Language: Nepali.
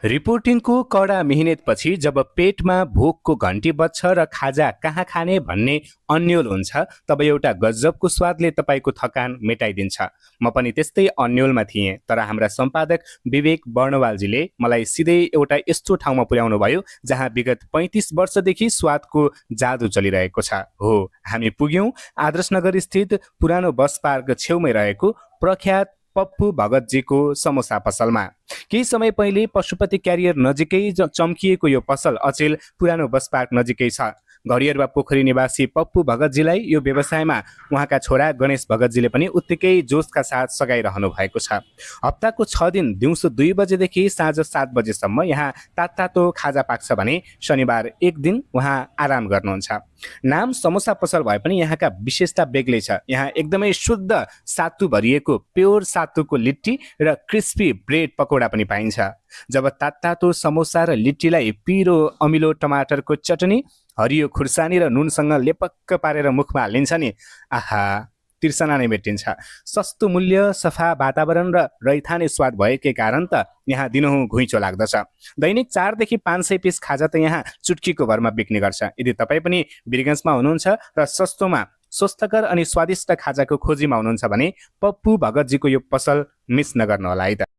रिपोर्टिङको कडा मेहनतपछि जब पेटमा भोकको घन्टी बज्छ र खाजा कहाँ खाने भन्ने अन्यल हुन्छ तब एउटा गजबको स्वादले तपाईँको थकान मेटाइदिन्छ। म पनि त्यस्तै अन्यलमा थिएँ, तर हाम्रा सम्पादक विवेक वर्णवालजीले मलाई सिधै एउटा यस्तो ठाउँमा पुर्याउनु भयो जहाँ विगत 35 वर्षदेखि स्वादको जादु चलिरहेको छ। हो, हामी पुग्यौँ आदर्शनगर स्थित पुरानो बस पार्क छेउमै रहेको प्रख्यात पप्पू भगतजीको समोसा पसलमा। केही समय पहिले पशुपति क्यारियर नजिकै चम्किएको यो पसल अचेल पुरानो बस पार्क नजिकै छ। घडियरवा पोखरी निवासी पप्पू भगतजीलाई यो व्यवसायमा उहाँका छोरा गणेश भगतजीले पनि उत्तिकै जोसका साथ सघाइरहनु भएको छ। हप्ताको 6 दिन दिउँसो 2 बजेदेखि साँझ 7 बजेसम्म यहाँ तातो खाजा पाक्छ भने शनिबार एक दिन उहाँ आराम गर्नुहुन्छ। नाम समोसा पसल भए पनि यहाँका विशेषता बेग्लै छ। यहाँ एकदमै शुद्ध सातु भरिएको प्योर सातुको लिट्टी र क्रिस्पी ब्रेड पकौडा पनि पाइन्छ। जब तातो समोसा र लिट्टीलाई पिरो अमिलो टमाटरको चटनी, हरियो खुर्सानी र नुनसँग लेपक्क पारेर मुखमा हालिन्छ नि, आहा, तिर्सना नै मेटिन्छ। सस्तो मूल्य, सफा वातावरण र रैथाने स्वाद भएकै कारण त यहाँ दिनहुँ घुइँचो लाग्दछ। दैनिक 4 देखि 500 पिस खाजा त यहाँ चुटकीको भरमा बिक्ने गर्छ। यदि तपाईँ पनि वीरगञ्जमा हुनुहुन्छ र सस्तोमा स्वस्थकर अनि स्वादिष्ट खाजाको खोजीमा हुनुहुन्छ भने पप्पू भगतजीको यो पसल मिस नगर्नु होला है त।